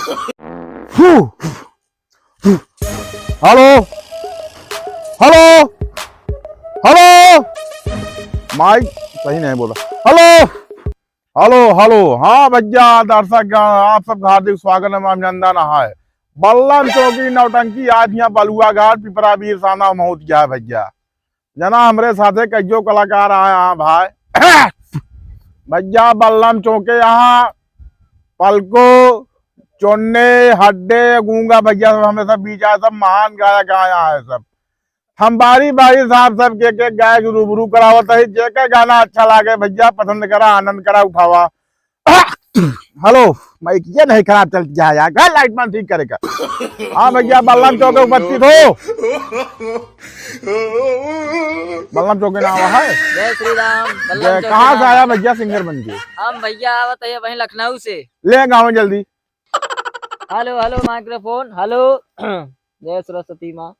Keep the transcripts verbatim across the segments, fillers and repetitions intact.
हेलो, हेलो, हेलो। माइक सही नहीं बोला। हेलो, हेलो, हेलो। हाँ भैया, दर्शक गण, आप सबका हार्दिक स्वागत है, अभिनंदन है। बल्लम चौकी नौटंकी आज यहाँ बलुआ घाट, पिपरा बीर साना मौत गया है भैया। जना हमरे साथे कइयो कलाकार आए हैं भाई। भैया बल्लम चौके यहाँ पलको, चोन्ने, हड्डे, गूंगा भैया सब हमरे सब बीच आए, सब महान गायक आए हैं सब। हम बारी बारी साहब सब के, के गायक रूबरू करावत है, जेके गाना अच्छा लागे भैया पसंद करा, आनंद करा, उठावा। हेलो, माइक ये नहीं खराब चलती है यार, कल लाइट मैन ठीक करेगा। हाँ भैया, बल्लम चौक पे उपस्थित हो। बल्लम चौक के नाम है। जय श्री राम। बल्लम जय, चौक कहाँ के से नाम आया है। भैया सिंगर बन के? हम भैया आवत है वहीं लखनऊ से। ले गाँव जल्दी। हेलो, हेलो, माइक्रोफोन, हेलो। जय सरस्वती माँ।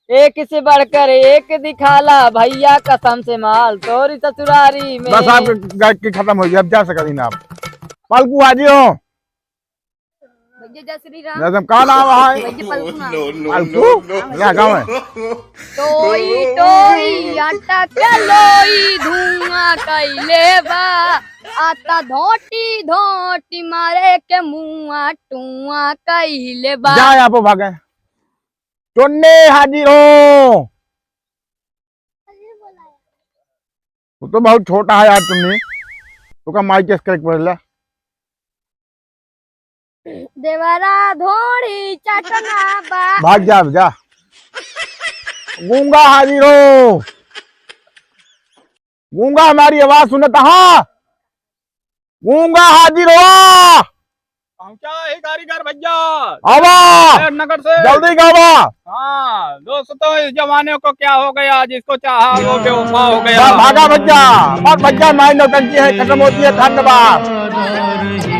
एक से बढ़कर एक दिखाला भैया, कसम से माल तोरी ससुरारी में। बस आपके गायकी खत्म हो गई, अब जा सकत ही ना आप। पलकू हाजिर हो। भैया जय श्री राम। जैसे का नाम है? भैया पलकू नाम। पलकू? क्या गाँव है? टोई टोई आटा के लोई धुआं कइले बा, आता धोटी धोटी मारे के मुआ टुआ कइले बा। जा यहाँ पे भागे। टुन्नी हाजिर हो। वो तो बहुत छोटा है यार टुन्नी, तो का माइक कैसे करेक्ट पड़ेला? देवरा धोड़ी चटना बा। भाग जा, जा। गूंगा हाजिर हो। गूंगा हमारी आवाज सुनत हा? गूंगा हाजिर हुआ। पहुंचा है कारीगर भैया। आवा। नगर से। जल्दी गावा। हाँ, दोस्तों, इस जमाने को क्या हो गया, जिसको चाहा वो बेवफा हो गया। भा-, भागा भैया। और भैया, माई नौटंकी है, खत्म होती है। धन्यवाद।